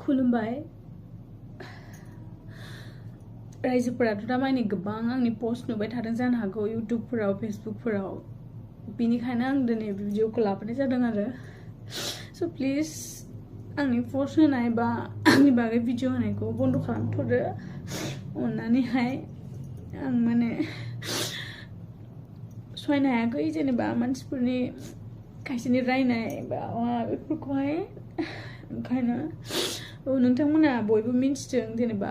खुलुमबाय रायजोफोराथ' दामानि गोबां आंनि पोस्ट नुबाय थादों जानो हागौ यूट्यूबफोराव फेसबुकफोराव बिनिखायनो आं दिनै भिडिअखौ लाबोनाय जादों आरो स' प्लिज आंनि पोस्ट होनाय बा आंनि बागै भिडिअ होनायखौ बन्द खालामथ'दो अन्नानैहाय आं माने सहायनो हायाखै जेनेबा मानसिफोरनि खायसेनि रायनाय बा बेफोरखौहाय ओंखायनो नोंथांमोना बयबो मिन्थिदों जेनेबा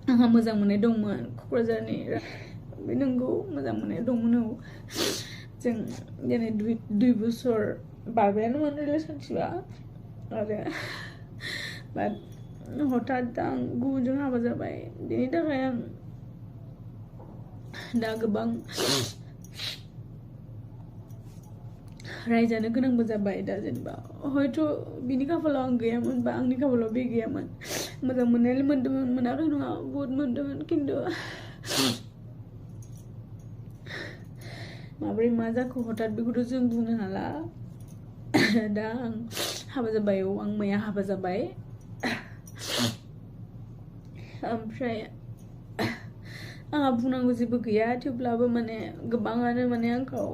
आंहा मोजां मोननाय दंमोन क'क्राझारनि बे नंगौ मोजां मोननाय दंमोन जों दिनै 2 बोसोर बारबायानोमोन रिलेशनशिपआ आरो बाट हठात आं गुबुनजों हाबा जाबाय बेनि थाखाय आं दा गोबां रायजानो गोनांबो जाबाय दा जेनेबा हयथ' बिनि खाफालाव आं गैयामोन बा आंनि खाफालाव बे गैयामोन मोजां मोननायालाय मोनदोंमोन मोनाखै नङा बहुत मोनदोंमोन खिन्थु माबोरै मा जाखो हठात बेखौथ' जों बुंनो हाला दा आं हाबा जाबाय आं मैया हाबा जाबाय ओमफ्राय आंहा बुंनांगौ जेबो गैया थेवब्लाबो माने गोबाङानो माने आंखौ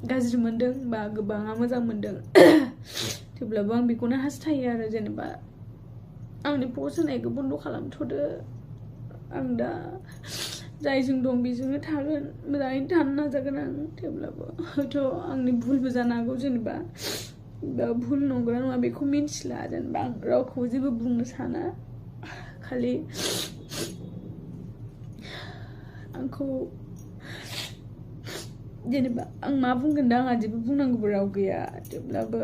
गाज्रि मोनदों बा गोबाङा मोजां मोनदों थेवब्लाबो आं बेखौनो हास्थायो आरो जेनेबा आंनि पोस्ट होनायखौ बन्द खालामथ'दो आं दा जायजों दं बेजोंनो थागोन मोजाङैनो थानो नाजागोन आं थेवब्लाबो हयथ' आंनि भुलबो जानो हागौ जेनेबा भुल नंगौना नङा बेखौ मिन्थिला जेनेबा आं रावखौबो जेबो बुंनो साना खालि आंखौ जेनेबा आं मा बुंगोन दा आंहा जेबो बुंनांगौबो राव गैया थेवब्लाबो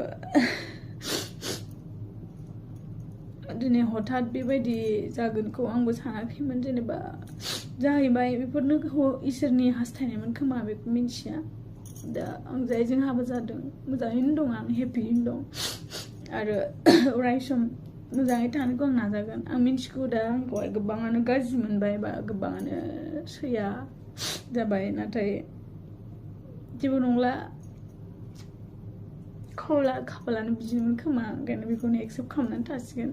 दिनै हठात बेबायदि जागोनखौ आंबो सानाखैमोन जेनेबा जाहैबाय बेफोरनो इसोरनि हास्थायनायमोन खोमा बेखौ मिन्थिया दा आं जायजों हाबा जादों मोजाङैनो दं आं हेपियैनो दं आरो अराय सम मोजाङै थानोखौ आं नाजागोन आं मिन्थिगौ दा आंखौहाय गोबाङानो गाज्रि मोनबाय बा गोबाङानो सैया जाबाय नाथाय जेबो नंला खाफालानो बिदिमोन खोमा ओंखायनो बेखौनो एक्सेप्ट खालामनानै थासिगोन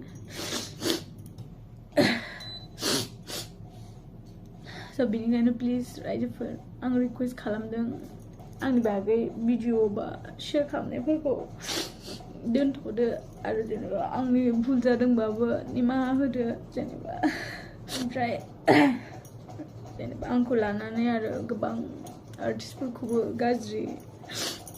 स' बेनिखायनो प्लिज रायजोफोर आं रिकुवेस्ट खालामदों आंनि बागै भिडिअ बा शेयार खालामनायफोरखौ दोनथ'दो आरो जेनेबा आंनि भुल जादोंबाबो निमाहा होदो जेनेबा ओमफ्राय जेनेबा आंखौ लानानै आरो गोबां आर्टिस्टफोरखौबो गाज्रि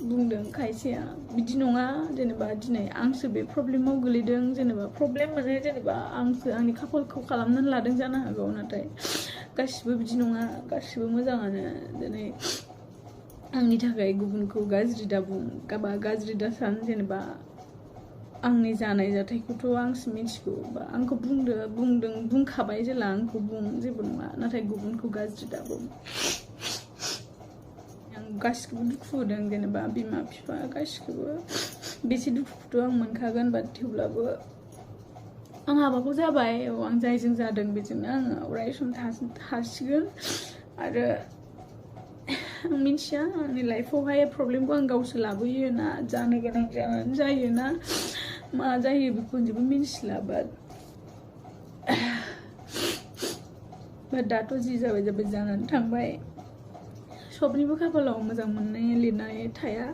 बुंदों खायसेया बिदि नङा जेनेबा दिनै आंसो बे प्रब्लेमाव गोलैदों जेनेबा प्रब्लेम माने जेनेबा आंसो आंनि खाफालखौ खालामनानै लादों जानो हागौ नाथाय गासिबो बिदि नङा गासिबो मोजाङानो दिनै आंनि थाखाय गुबुनखौ गाज्रि दाबुं बा गाज्रि दासान जेनेबा आंनि जानाय जाथायखौथ' आंसो मिथिगौ बा आंखौ बुंखाबाय जेला आंखौ बुं जेबो नङा नाथाय गुबुनखौ गाज्रि दाबुं आं गासिखौबो दुखु होदों जेनेबा बिमा बिफा गासिखौबो बेसे दुखुखौथ' आं मोनखागोन बाट थेवब्लाबो आं हाबाखौ जाबाय आं जायजों जादों बेजोंनो आङो अराय सम थासिगोन आरो आं मिन्थिया आंनि लाइफआवहाय प्रब्लेमखौ आं गावसो लाबोयो ना जानो गोनां जानानै जायो ना मा जायो बेखौ जेबो मिन्थिला बाट दाथ' जि जाबाय जानानै थांबाय सबनिबो खाफालाव मोजां मोननाय लिरनाय थाया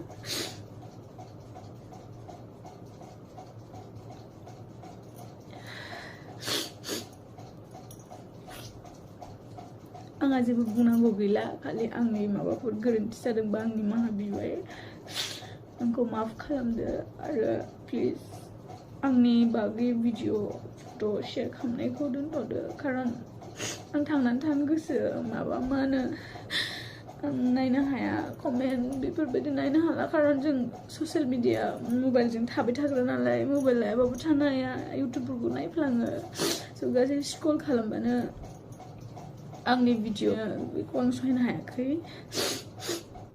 आंहा जेबो बुंनांगौ गैला खालि आंनि माबाफोर गोरोन्थि जादोंबा आं निमाहा बिबाय आंखौ माफ खालामदो आरो प्लिज आंनि बागै भिडिअ फट' शेयार खालामनायखौ दोनथ'दो खारन आं थांनानै थानो गोसो माबा मा होनो आं नायनो हाया कमेन्ट बेफोरबायदि नायनो हाला खारन जों ससियेल मिडिया मबाइलजों थाबाय थाग्रा नालाय मबाइल लायाबाबो थानो हाया इउटुबफोरखौ नायफ्लाङो स' गासै स्क्रल खालामबानो आंनि भिडिअ बेखौ आं सहायनो हायाखै